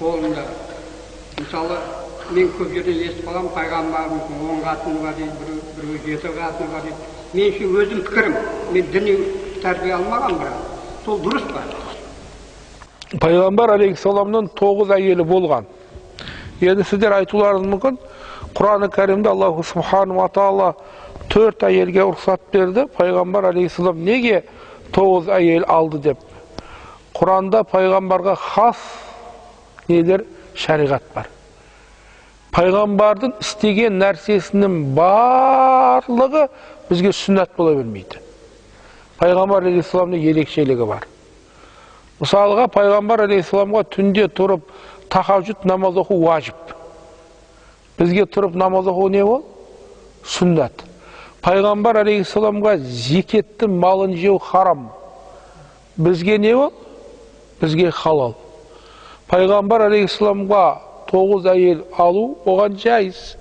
Қолында. Мысалы, мен көп жерден естіп қаламын, пайғамбарымыздың 10 қатыны бар дейді, біреу 7 қатыны бар дейді. Мен үшін өзім пікірім, мен діни тәрбие алмаған, бірақ сол дұрыс па? Пайғамбар алейхиссаламның 9 әйелі болған. Енді сіздер айтуларыңыз мүмкін, Құран-ы Кәрімде Аллаху субхану ва тағала 4 әйелге рұқсат берді. Пайғамбар алейхиссалам неге 9 әйел алды деп. Құранда пайғамбарға хас нелер шариғат бар. Пайғамбардың істеген нәрсесінің барлығы бізге сүннат бола бермейді. Пайғамбар алейхиссаламның ерекшелігі бар. Мысалға, пайғамбар алейхиссаламға түнде тұрып тахажжуд намаз оқу уажіп. Бізге тұрып намаз оқу не ол? Сүннат. Пайғамбар алейхиссаламға зекеттің малын жеу харам. Бізге не ол? Бізге халал. Пайғамбар алейхиссаламға 9 әйел алу оған жайыз.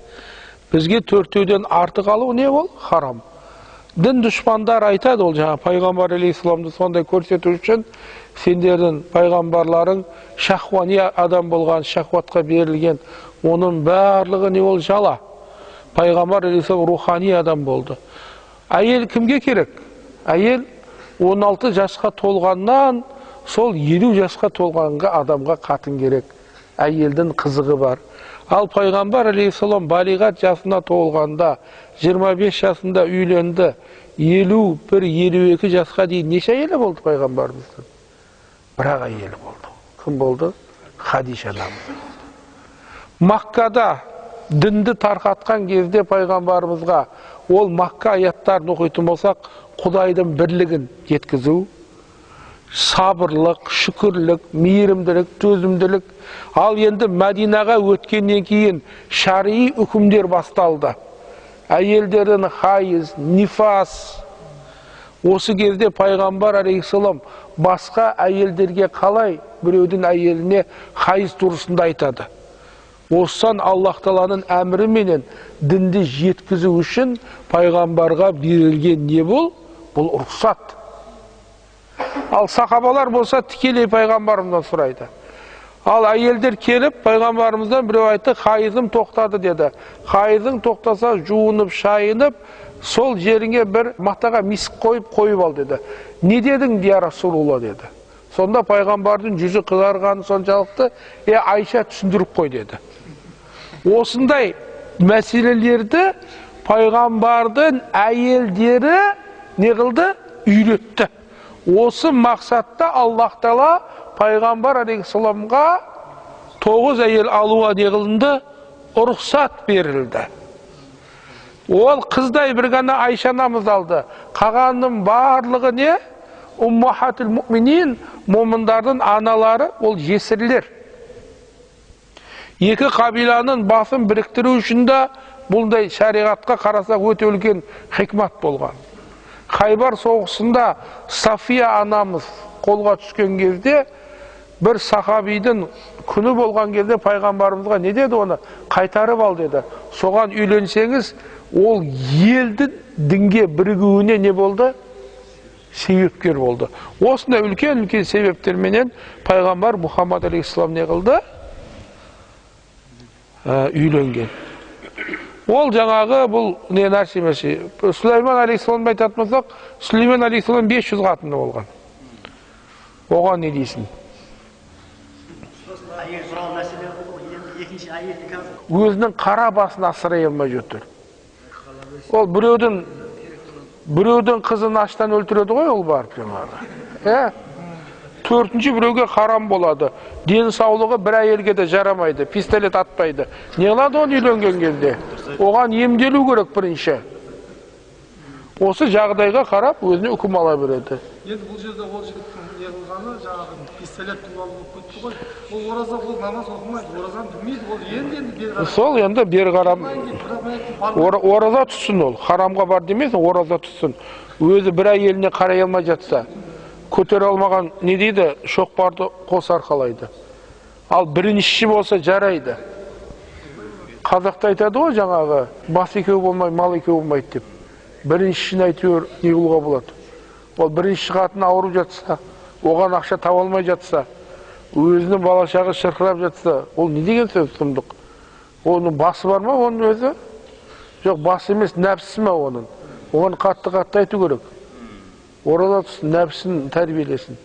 Бізге 4-теуден артық алу не ол? Харам. Дін дұшпандар айтады, ол жаңа пайғамбар алейхиссаламды сондай көрсету үшін сендердің пайғамбарларың шахуани адам болған, шахуатқа берілген, оның барлығы не ол? Жала. Пайғамбар алейхиссалам рухани адам болды. Әйел кімге керек? Әйел 16 жасқа толғаннан сол 50 жасқа толғанға адамға қатын керек. Әйелдің қызығы бар. Ал пайғамбар алейхиссалам балиғат жасына толғанда 25 жасында үйленді. 51-52 жасқа дейін неше әйелі болды пайғамбарымыздың? Бірақ әйелі болды. Кім болды? Хадиша анамыз. Маккада дінді тарқатқан кезде пайғамбарымызға ол Макка аяттарын оқитын болсақ, Құдайдың бірлігін жеткізу, сабырлық, шүкірлік, мейірімділік, төзімділік. Ал енді Мәдинаға өткеннен кейін шариғи үкімдер басталды. Әйелдердің хайыз, нифас. Осы кезде пайғамбар алейхиссалам басқа әйелдерге қалай біреудің әйеліне хайыз турасында айтады. Осыдан Аллах Тағаланың әміріменен дінді жеткізу үшін пайғамбарға берілген не бұл? Бұл рұқсат. Ал сахабалар болса тікелей пайғамбарымыздан сұрайды. Ал әйелдер келіп пайғамбарымыздан біреу айтты, хайызым тоқтады деді. Хайызың тоқтаса жуынып, шайынып, сол жеріңе бір матаға миск қойып, қойып ал деді. Не дедің, я Расулулла деді. Сонда пайғамбардың жүзі қызарғаны соншалықты, Айша түсіндіріп қой деді. Осындай мәселелерді пайғамбардың әйелдері не қылды? Үйретті. Осы мақсатта Аллах Тағала пайғамбар алейхиссаламға 9 әйел алуға не қылынды? Рұқсат берілді. Ол қыздай бір ғана Айша анамыз алды. Қалғанның барлығы не? Уммахатул муъминин, момындардың аналары, ол жесірлер. Екі қабиланың басын біріктіру үшін де бұндай шариғатқа қарасақ өте үлкен хикмат болған. Хайбар соғысында Сафия анамыз қолға түскен кезде, бір сахабидің күні болған кезде пайғамбарымызға не деді оны? Қайтарып ал деді. Соған үйленсеңіз, ол елдің дінге бірігуіне не болды? Себепкер болды. Осындай үлкен-үлкен себептерменен пайғамбар Мұхаммад алейхиссалам не қылды? Үйленген. Ол жаңағы бұл не нәрсе емес. Сүлеймен алейхиссаламды айтатын болсақ, Сүлеймен алейхиссалам 500 қатыны болған. Оған не дейсің? Өзінің қара басын асырай алмай жүр. Ол біреудің қызын аштан өлтіреді ғой, ол барып жаңағы. Төртінші біреуге харам болады. Денсаулығы бір әйелге де жарамайды, пистолет атпайды. Не қылады оны үйленген кезде? Оған емделу керек бірінші. Осы жағдайға қарап өзіне үкім ала береді. Енді бұл жерде ол жігіттің не қылғаны, жаңағы пистолет туралы болып кетті ғой. Ол ораза, ол намаз оқымайды, оразаны білмейді, ол енді бері қарап. Сол енді бері қарап. Ораза тұтсын ол. Харамға бар демесін, ораза тұтсын. Өзі бір әйеліне қарай алмай жатса, көтере алмаған не дейді, шоқпарды қос арқалайды. Ал біріншісі болса жарайды. Қазақта айтады ғой жаңағы, бас екеу болмай, мал екеу болмайды деп. Біріншісін әйтеуір не қылуға болады. Ол бірінші қатын ауырып жатса, оған ақша таба алмай жатса, Өзінің бала шағы шырқырап жатса, ол не деген сөз сұмдық? Оның басы бар ма оның өзі? Жоқ, басы емес, нәпсісі ма оның? Оған қатты-қатты айту керек. Ораза тұтсын, нәпсісін тәрбиелесін.